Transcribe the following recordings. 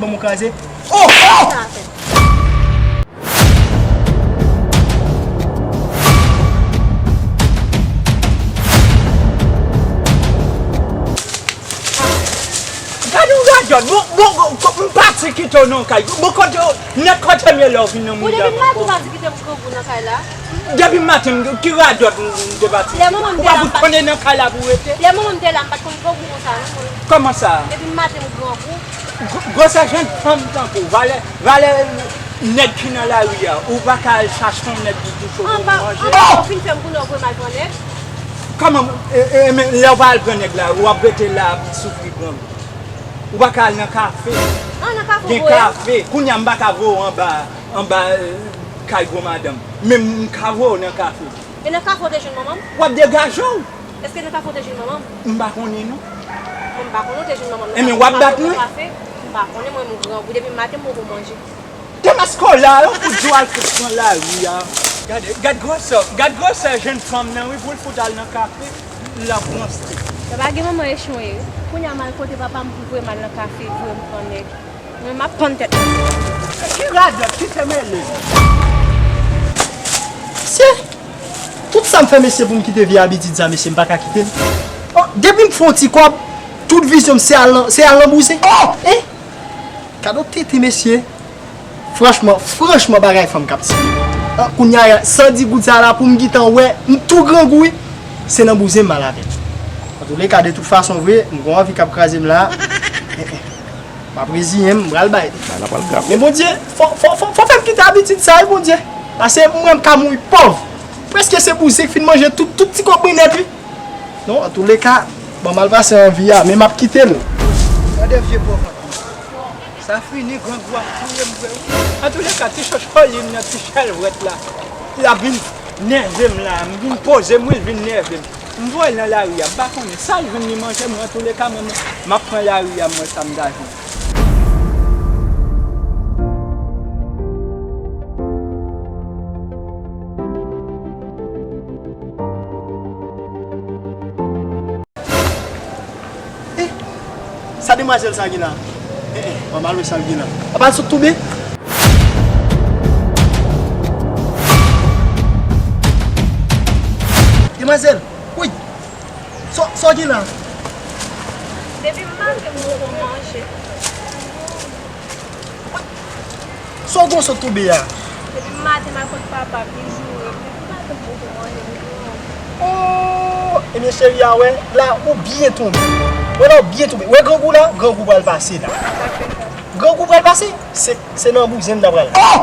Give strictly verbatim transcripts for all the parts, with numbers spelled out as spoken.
Ban m kraze. Oh! Oh! Gade yon radòt, bon, bon, bon, m pati kite w nan kay. Bon, kote, nèt kote m ye lè w vin nan mouda m ankò. Ou depi maten w pati kite m grangou nan kay la. Depi maten, m, ki radòt m, m te pati? Ou pa fout konnen nan kay la pou rete? Lè manman m te la, m pa t konn grangou konsa, non, mwen. Kòman sa? Depi maten m grangou. Gwo-, gwosè jèn fanm tankou w, valè, valè nèg ki nan lari a, ou pa ka al chache yon nèg pou touche w pou manje? Anba, anba, ou fin fè m konnen w voye m al pran nèg. Kòman, e, e, men lè w pa al pran nèg la, w ap rete la ap soufri grangou. Ou pa ka al nan kafe. Gen kafe. Kounye a m pa ka voye w anba, anba, e, kay gwo madanm. Men m ka voye w nan kafe. E nan kafe w te jwenn manman m? W ap degaje w. Èske nan kafe w te jwenn manman m? M pa konnen non. Mwen m pa konnen w te jwenn manman m nan kafe. Ebyen, w ap bat mwen? M pa konnen, mwen, m grangou. Depi maten, m poko manje. Te maske w la, yon kout jou al fout pran lari a. Gade, gad gwosè, gad gwosè jèn fanm nan, wi, pou l fout al nan kafe, l ap ranse. Papa gen manman echon ye. Kounye a m al kote papa m pou voye m al nan kafe, voye m pran nèg. Mwen, m ap pann tèt mwen. Ki radòt, ki temele. Mesye, tout sa m fè, mesye, pou m kite vye abitid sa, mesye, m pa ka kite l. Oh, depi m fè yon ti kòb, tout vizyon m se al nan, se al nan bouzen. Oh! Hein? Gade yon tete, mesye. Franchman, franchman, bagay fanm k ap tiye. Ah, kounye a, san di goud sa la, pou m gentan wè, m tou grangou, wi. Se nan bouzen m al avè l. Antouleka, de tout fason vre, m gon anvi k ap kraze m la. Eh, eh. M ap reziyen m, m pral bay li. Bagay la pral grav. Men Bondye, fò, fò, fò, fò fè m kite abitid sa, wi, Bondye. Paske m wè m ka mouri pòv. Prèske se bouzen k fin manje tout, tout ti kòb mwen nèt, wi. Non, antouleka, bon, m al pase anvi a, men m ap kite l. Gade vye pòv. Sa fini, grangou ap touye m vre, wi. Antouleka, ti chocholi m nan, ti chèlwèt la, l ap vin nève m la. M vin poze m, wi, l vin nève m. M voye l nan lari a, m pa konnen sa l jwenn li manje, mwen, antouleka, mwen, mwen, m ap pran lari a, mwen, sa m ta jwenn. Eh, sa demwazèl sa gen la? Eh, eh, mwen m al wè sa l gen la. Apa l sot tonbe? Demwazèl, woy! Sa, sa w gen la? Depi maten m poko manje. Sa w gon sot tonbe a? Depi maten m al kot papa m, li joure m. Depi maten m poko manje, m grangou. Oh, ebyen cheri a, wè, la ou byen tonbe. Wè la ou byen tonbe. Wè grangou la, grangou pral pase la. Sa k fè sa? Grangou pral pase? Se, se nan bouzen m ta pral la. Oh!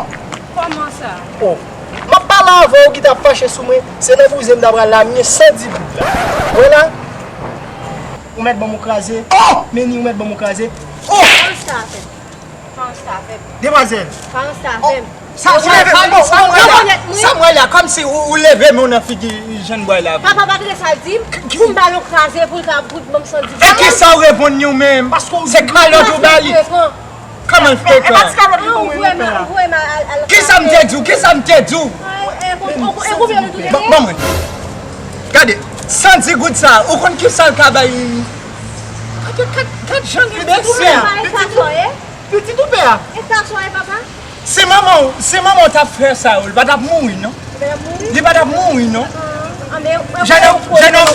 Kòman sa? Oh. M ap pale avè w ki t ap fache sou mwen, se nan bouzen m ta pral la, m gen san di goud la. Wè la, ou mèt ban m yon kraze. Oh! Meni, ou mèt ban m yon kraze. Oh! Kòman sa fè? Demwazèl. Sa, sa, sa, sa, sa m wè la, sa m wè la, kòmsi ou, ou leve men w nan figi jèn bway la. Papa pa tande sa l di m, pou m ba l yon kraze, pou l ka, pou l ban m san di. E kisa w reponn li w menm? Se kalòt ou ba li. Kòman l frekan? Kisa m te di w? Kisa m te di w? Ban, ban mwen. Gade, san di goud sa, ou konn kisa l ka bay? Gade, gade, gade jan li bese. Pitit ou pè a? E sa w ye, papa? Si manman w, si manman w t ap fè sa yo, li pa t ap mouri, non. Li pa t ap mouri, non. Jènòm, jènòm.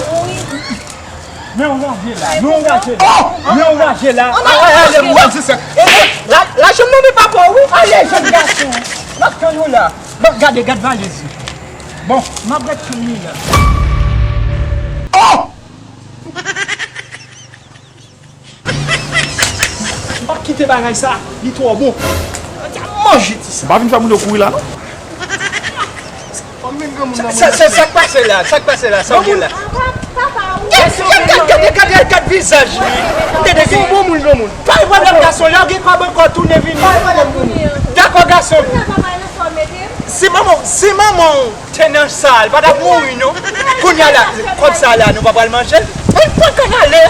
Men yon raje la, men yon raje la, men yon raje la. Ay, ay, ay, ay, mwen di sa. E, e, la, la, jènòm nan, men papa w, wi. Ale, jèn gason. M ap tann ou la. Bon, gade, gade valèz li. Bon, m ap ret tann li la. Oh! M p ap kite bagay sa, li twò bon. Manje ti sa. M pa vin fè moun yo kouri la, non. Sa, sa, sa, sa k pase la? Sa k pase la? Sa w gen la? Gade, gade, gade, gade, gade vizaj li. Gade, gade. Bon moun, bon moun. Pa gen pwoblèm, gason. Lè w gen kòb ankò, tounen vini. Dakò, gason. Si manman, si manman w te nan sa, li pa t ap mouri, non. Kounye a la, kòb sa la, nou pa pral manje l. Pran, pran kòb ale.